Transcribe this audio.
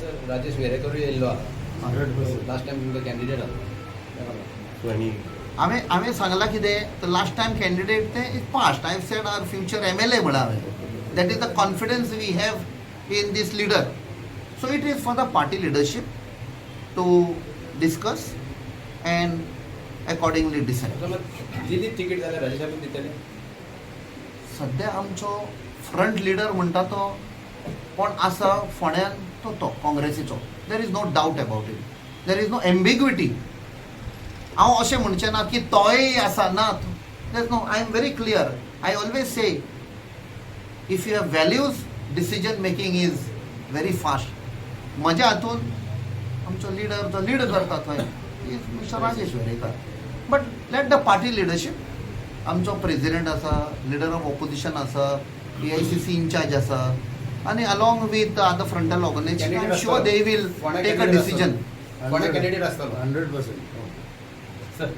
Sir, Rajesh वेरेकरूय येयल्लो आहा. 100%. Last time तुमकां कॅन्डिडेट आहा. आनी हांवें सांगलां कितें तर लास्ट टायम कॅन्डिडेट ते is past. I said our future MLA म्हळ्यार हांवें. That is the confidence we have in this leader. So it is for the party leadership to discuss and accordingly decide. समज दिली ticket जाल्यार राजेशाकूच दितले? सध्या आमचो front leader म्हणटा तो कोण आसा फोंड्यान, तो तो काँग्रेसीचो. There is no doubt about it, there is no ambiguity. हांव अशें म्हणचें ना की तोय आसा ना. There is no, I am very clear. I always say, if you have values, decision making is very fast. म्हज्या हातून आमचो लिडर जो लीड करता थंय is Mister Rajesh Verekar, but let the party leadership. आमचो प्रेजिडेंट आसा, leader of opposition आसा, एआयसीसी in-charge आसा आनी along with other frontal organization, I am sure they will take a decision. कोणा कॅन्डिडेट आसतलो? 100%. सर.